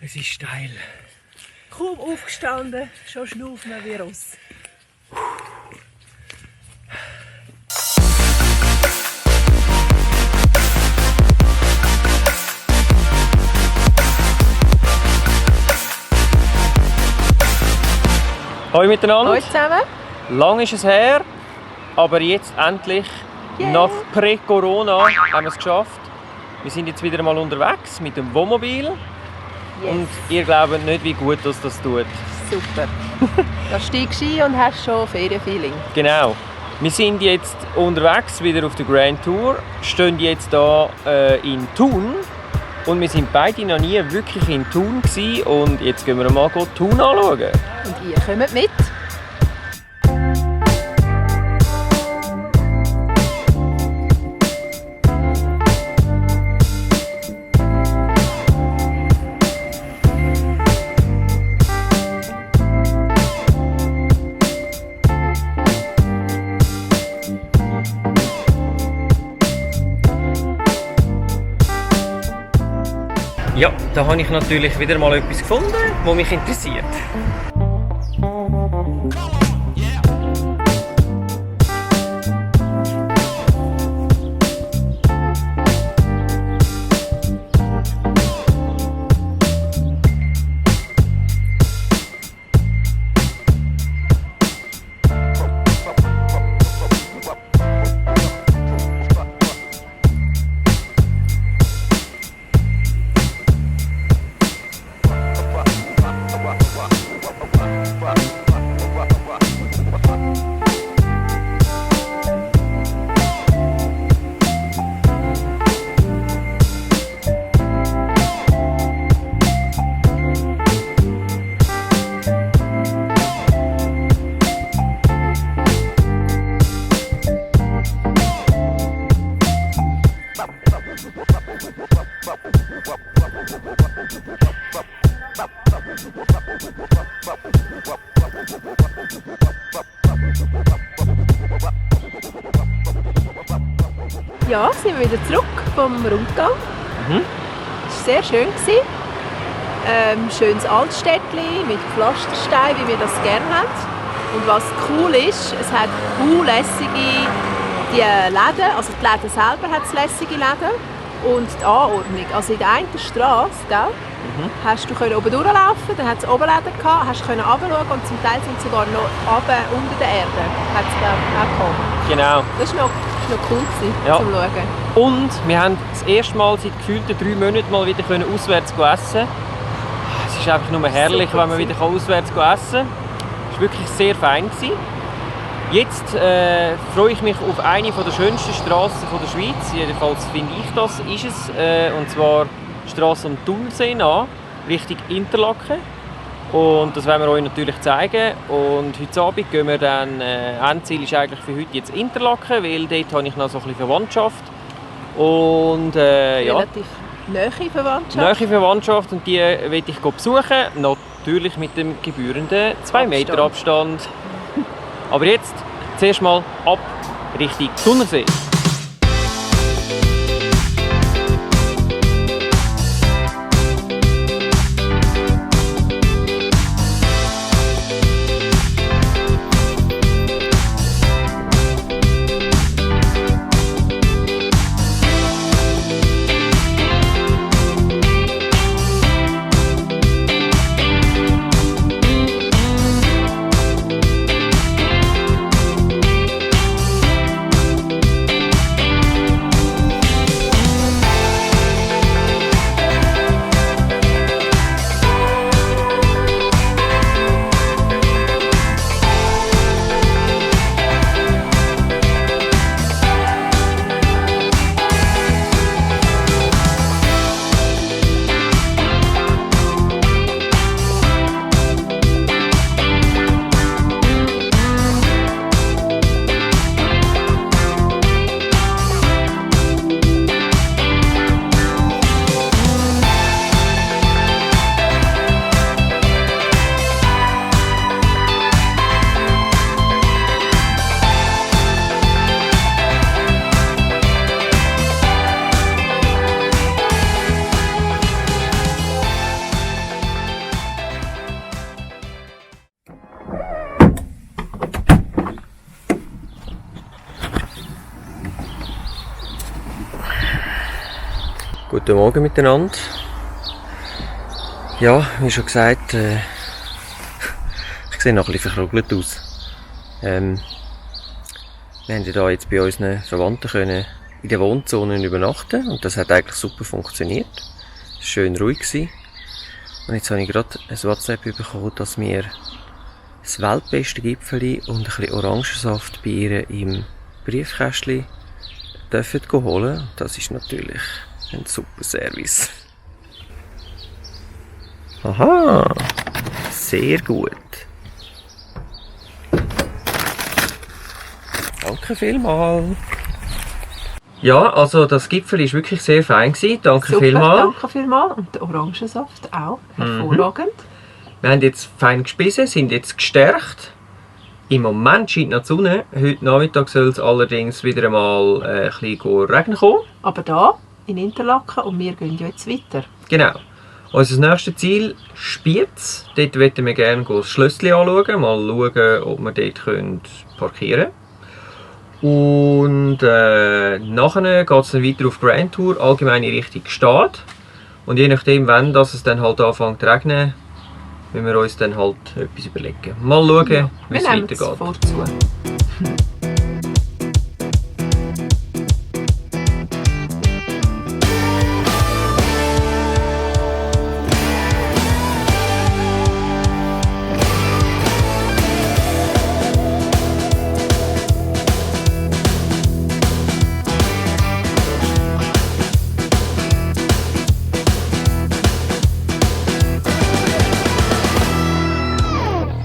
Es ist steil. Kaum aufgestanden, schon schnaufen wir raus. Hallo miteinander. Hallo zusammen. Lang ist es her, aber jetzt endlich, nach Prä-Corona, haben wir es geschafft. Wir sind jetzt wieder mal unterwegs mit dem Wohnmobil. Yes. Und ihr glaubt nicht, wie gut das tut. Super. Da steigst du ein und hast schon Ferienfeeling. Genau. Wir sind jetzt unterwegs, wieder auf der Grand Tour, stehen jetzt hier in Thun. Und wir sind beide noch nie wirklich in Thun gewesen. Und jetzt gehen wir mal Thun anschauen. Und ihr kommt mit. Ja, da habe ich natürlich wieder mal etwas gefunden, das mich interessiert. Ja, sind wir wieder zurück vom Rundgang. Es war sehr schön. Schönes Altstädtchen mit Pflasterstein, wie wir das gerne haben. Und was cool ist, es hat lässige die Läden, also die Läden selber hat es lässige Läden. Und die Anordnung, also in der einen Straße, gell, hast du oben durchlaufen, dann hat es oben Läden gehabt, hast du runterschauen und zum Teil sind sogar noch runter unter der Erde, hat es auch gehabt. Genau. Das war noch cool zum Schauen. Und wir haben das erste Mal seit gefühlten 3 Monaten mal wieder auswärts essen. Es ist einfach nur herrlich, wenn man wieder auswärts essen kann. Es war wirklich sehr fein. Jetzt freue ich mich auf eine der schönsten Strassen der Schweiz. Jedenfalls finde ich das ist es. Und zwar die Strasse am Thunersee nach, Richtung Interlaken. Und das werden wir euch natürlich zeigen. Und heute Abend gehen wir dann, Endziel ist eigentlich für heute jetzt Interlaken, weil dort habe ich noch so ein bisschen Verwandtschaft. Und relativ nahe Verwandtschaft. Nahe Verwandtschaft und die will ich besuchen. Natürlich mit dem gebührenden 2 Meter Abstand. Aber jetzt zuerst mal ab Richtung Thunersee. Guten Morgen miteinander. Ja, wie schon gesagt, ich sehe noch ein bisschen verkrugelt aus. Wir haben ja hier jetzt bei unseren Verwandten können in den Wohnzonen übernachten und das hat eigentlich super funktioniert. Es war schön ruhig gewesen. Und jetzt habe ich gerade ein WhatsApp bekommen, dass wir das weltbeste Gipfeli und ein bisschen Orangensaft bei ihr im Briefkästchen dürfen holen. Das ist natürlich ein super Service. Aha, sehr gut. Danke vielmals. Ja, also das Gipfel war wirklich sehr fein gewesen. Danke Super, vielmals. danke vielmals. Und der Orangensaft auch. Hervorragend. Wir haben jetzt fein gespissen, sind jetzt gestärkt. Im Moment scheint noch die Sonne. Heute Nachmittag soll es allerdings wieder einmal ein bisschen regnen kommen. Aber da in Interlaken und wir gehen ja jetzt weiter. Genau. Unser nächstes Ziel, Spiez. Dort möchten wir gerne das Schlösschen anschauen. Mal schauen, ob wir dort parkieren können. Und nachher geht es dann weiter auf Grand Tour, allgemein in Richtung Stadt. Und je nachdem, wann es dann halt anfängt zu regnen, müssen wir uns dann halt etwas überlegen. Mal schauen, Ja, wie es weitergeht. Vorzu.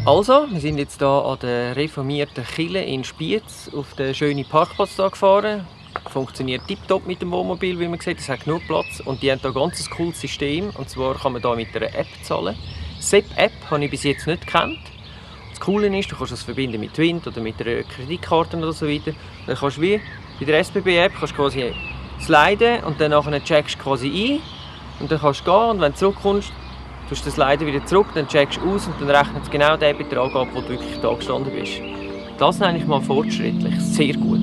Also, wir sind jetzt hier an der reformierten Kille in Spiez auf den schönen Parkplatz hier gefahren. Funktioniert tiptop mit dem Wohnmobil, wie man sieht, es hat genug Platz und die haben hier ein ganz cooles System. Und zwar kann man hier mit einer App zahlen. SEP-App habe ich bis jetzt nicht gekannt. Das Coole ist, du kannst das verbinden mit Twint oder mit einer Kreditkarte oder so weiter. Dann kannst du wie bei der SBB-App quasi sliden und dann nachher checkst du quasi ein und dann kannst du gehen und wenn du zurückkommst, tust du das Leiden wieder zurück, dann checkst du aus und dann rechnet es genau den Betrag ab, wo du wirklich da gestanden bist. Das nenne ich mal fortschrittlich, sehr gut.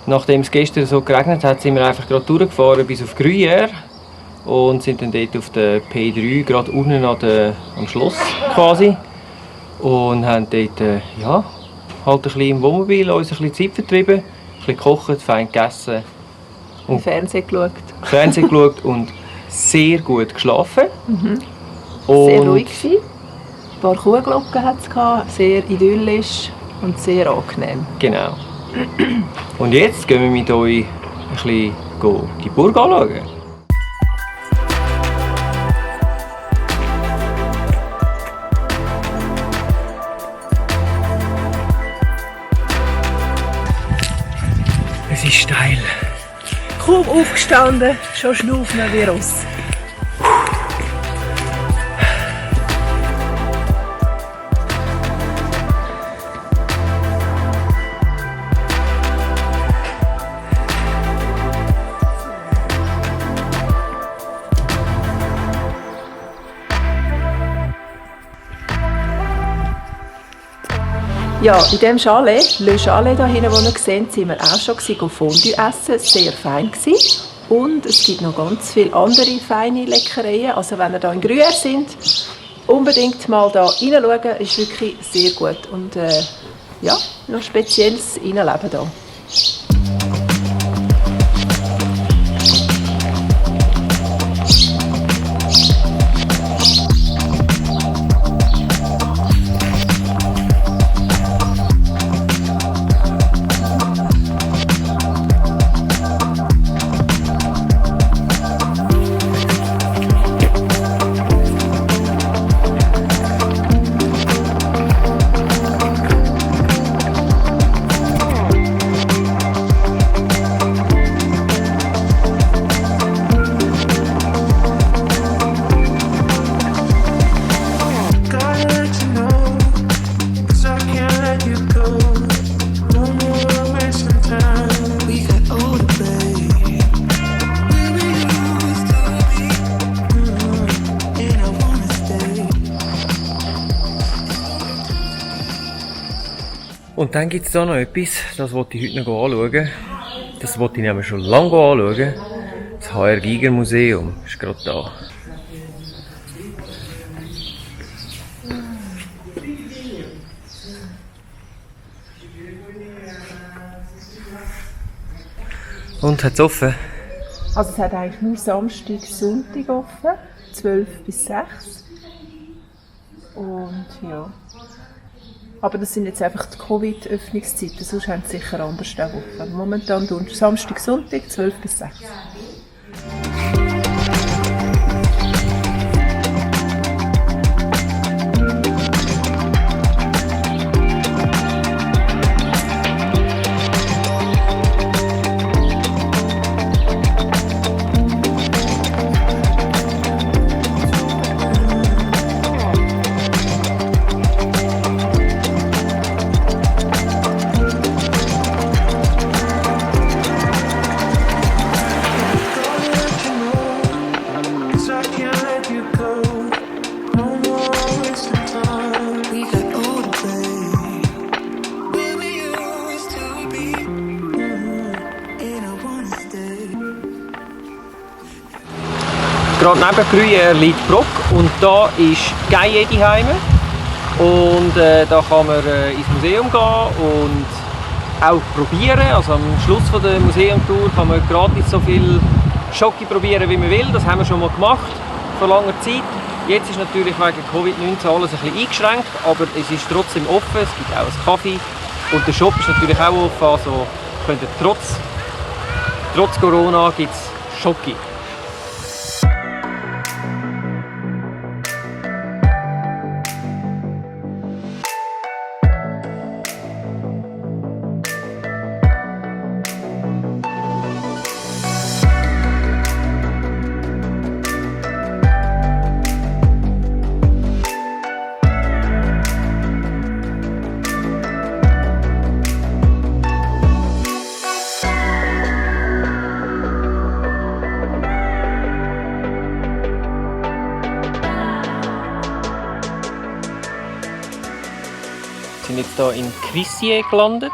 Nachdem es gestern so geregnet hat, sind wir einfach gerade durchgefahren bis auf Gruyère und sind dann dort auf der P3, gerade unten am Schloss quasi. Und haben dort ja, halt ein bisschen im Wohnmobil uns ein bisschen Zeit vertrieben, ein bisschen gekocht, fein gegessen. Und Fernsehen geschaut. Fernsehen geschaut und sehr gut geschlafen. Sehr ruhig gewesen. Ein paar Kuhglocken hat es, sehr idyllisch und sehr angenehm. Genau. Und jetzt gehen wir mit euch ein bisschen die Burg anschauen. Es ist steil. Kaum aufgestanden, schon schnaufen wir raus. Ja, in diesem Chalet, Le Chalet hier hinten, das ihr seht, sind wir auch schon Fondue essen. Sehr fein gewesen. Und es gibt noch ganz viele andere feine Leckereien. Also wenn ihr hier in Gruyère sind, unbedingt mal hier reinschauen. Ist wirklich sehr gut. Und ja, noch ein spezielles Innenleben hier. Und dann gibt es da noch etwas, das wollte ich heute noch anschauen. Das wollte ich nämlich schon lange anschauen. Das HR Giger Museum ist gerade da. Und hat es offen? Also es hat eigentlich nur Samstag, Sonntag offen, 12 bis 6. Und ja. Aber das sind jetzt einfach die Covid-Öffnungszeiten, sonst haben sie sicher anders offen. Momentan Samstag, Sonntag, 12 bis 6. Gerade neben Gruyère liegt Bruck und da ist Gaillet daheim. Und da kann man ins Museum gehen und auch probieren. Also am Schluss der Museumtour kann man gratis so viel Schoki probieren, wie man will. Das haben wir schon mal gemacht, vor langer Zeit. Jetzt ist natürlich wegen Covid-19 alles ein bisschen eingeschränkt, aber es ist trotzdem offen. Es gibt auch einen Kaffee und der Shop ist natürlich auch offen. Also könnt ihr trotz Corona gibt es Schoki. Wir sind jetzt hier in Crissier gelandet,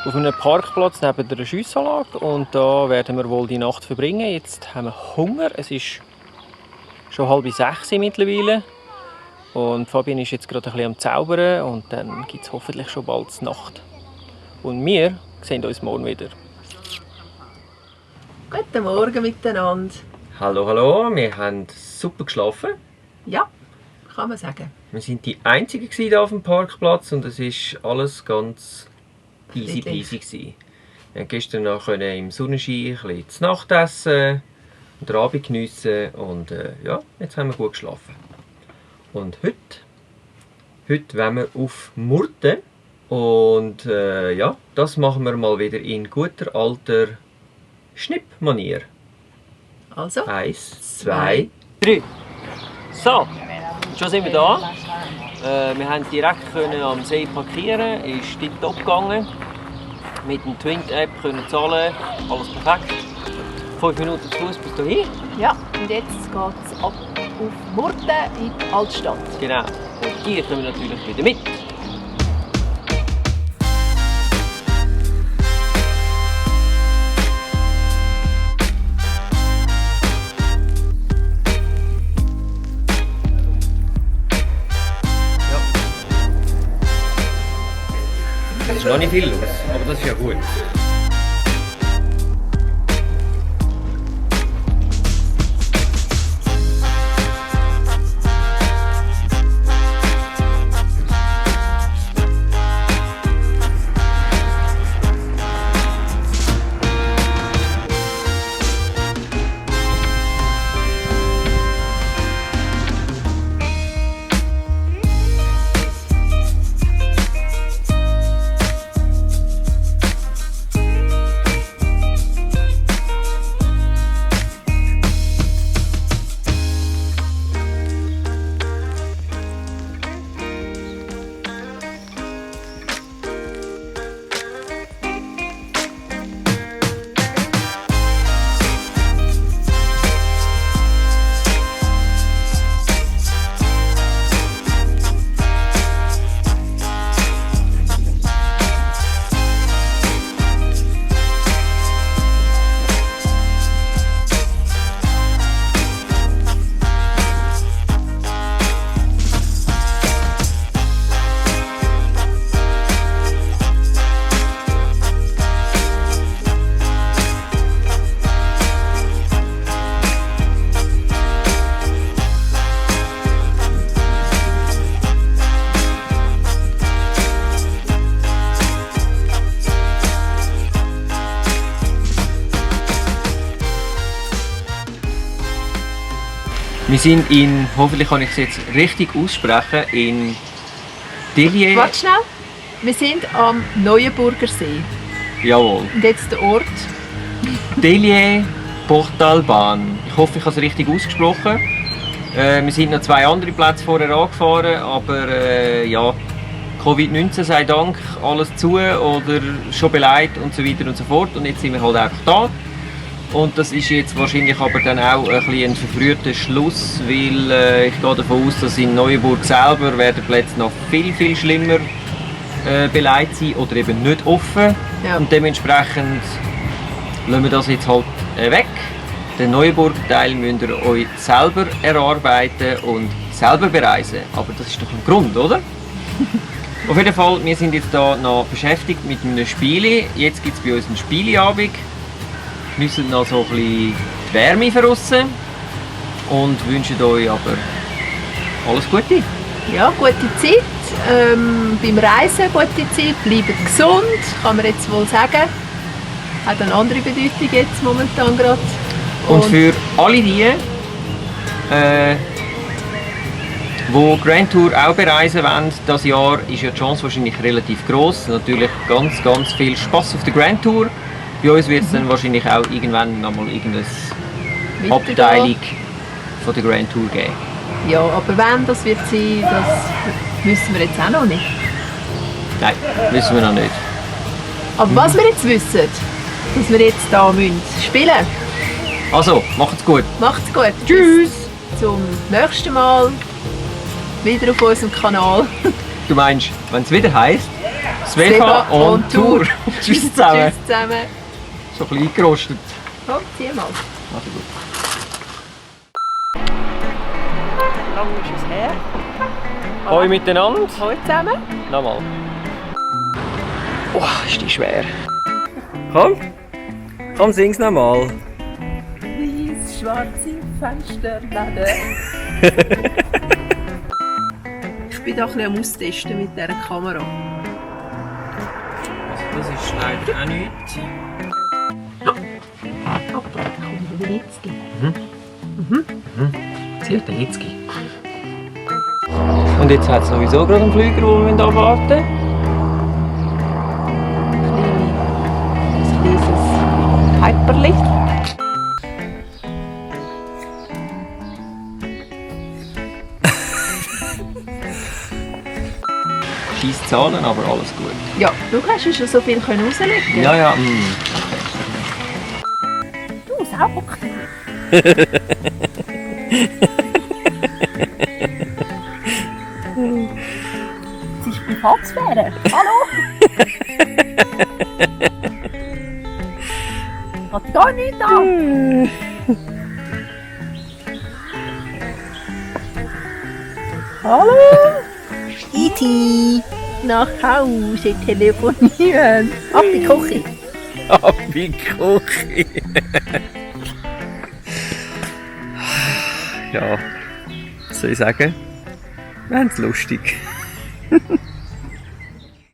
auf einem Parkplatz neben der Schiessanlage, und da werden wir wohl die Nacht verbringen. Jetzt haben wir Hunger, es ist schon 5:30 mittlerweile und Fabian ist jetzt gerade ein bisschen am Zaubern und dann gibt es hoffentlich schon bald die Nacht. Und wir sehen uns morgen wieder. Guten Morgen miteinander. Hallo, hallo, wir haben super geschlafen. Ja, kann man sagen. Wir sind die Einzigen hier auf dem Parkplatz und es war alles ganz easy Friedlich. peasy gewesen. Wir konnten gestern noch im Sonnenschein ein bisschen zu Nacht essen und den Abend geniessen und ja, jetzt haben wir gut geschlafen. Und heute wollen wir auf Murten und ja, das machen wir mal wieder in guter alter Schnippmanier. Also, 1, 2, 3. So, schon sind wir da. Wir haben direkt am See parkieren, ist tiptop gegangen. Mit dem Twint-App können zahlen, alles perfekt. 5 Minuten zu Fuß bis hierhin. ja, und jetzt geht es ab auf Murten in die Altstadt. Genau. Und hier kommen wir natürlich wieder mit. Es ist noch nicht viel los, aber das ist ja gut. Wir sind in, hoffentlich kann ich es jetzt richtig aussprechen, in Delier. Warte schnell, wir sind am Neuenburger See. Jawohl. Und jetzt der Ort. Delier Portalbahn. Ich hoffe, ich habe es richtig ausgesprochen. Wir sind noch 2 andere Plätze vorher angefahren, aber ja, Covid-19 sei Dank, alles zu oder schon beleidigt und so weiter und so fort. Und jetzt sind wir halt einfach da. Und das ist jetzt wahrscheinlich aber dann auch ein bisschen ein verfrühter Schluss, weil ich gehe davon aus, dass in Neuenburg selber werden die Plätze noch viel schlimmer beleidigt sein oder eben nicht offen. Ja. Und dementsprechend lassen wir das jetzt halt weg. Den Neuenburg-Teil müsst ihr euch selber erarbeiten und selber bereisen. Aber das ist doch ein Grund, oder? Auf jeden Fall, wir sind jetzt hier noch beschäftigt mit einem Spiel. Jetzt gibt es bei uns einen Spieleabend. Wir geniessen noch so ein bisschen die Wärme von aussen und wünschen euch aber alles Gute. Ja, gute Zeit. Beim Reisen gute Zeit. Bleibt gesund, kann man jetzt wohl sagen. Hat eine andere Bedeutung jetzt momentan gerade. Und für alle die, die Grand Tour auch bereisen wollen, dieses Jahr ist ja die Chance wahrscheinlich relativ gross. Natürlich ganz viel Spass auf der Grand Tour. Bei uns wird es dann wahrscheinlich auch irgendwann nochmal irgendeine Abteilung von der Grand Tour geben. Ja, aber wann das wird sein, das wissen wir jetzt auch noch nicht. Nein, wissen wir noch nicht. Aber was wir jetzt wissen, dass wir jetzt hier spielen müssen. Also, macht's gut. Macht's gut. Tschüss. Bis zum nächsten Mal. Wieder auf unserem Kanal. Du meinst, wenn es wieder heisst, Sveva on Tour. Tschüss zusammen. Tschüss zusammen. So ein bisschen eingerostet. Komm, zieh mal. Also gut. Lang ist es her. Hoi miteinander. Hallo zusammen. Nochmal. Oh, ist die schwer. Komm, sing's nochmal. Wie es schwarze Fensterläden. Ich bin da ein bisschen am Austesten mit dieser Kamera. Das ist leider auch nichts. Oh, da kommt wieder Hitzki. Zählt der Hitzki. Und jetzt hat es sowieso gerade einen Flüger, den wir warten müssen. Ein kleines Hyperlicht. Scheisse Zahlen, aber alles gut. Ja, du hast ja schon so viel rauslegen. Ja. Du, sauber. Das ist Privatsphäre. Hallo? Hat gar nichts an. Hallo? E.T. Nach Hause telefonieren. Ab die Küche. Ab die Küche. Ja, was soll ich sagen? Wir haben es lustig.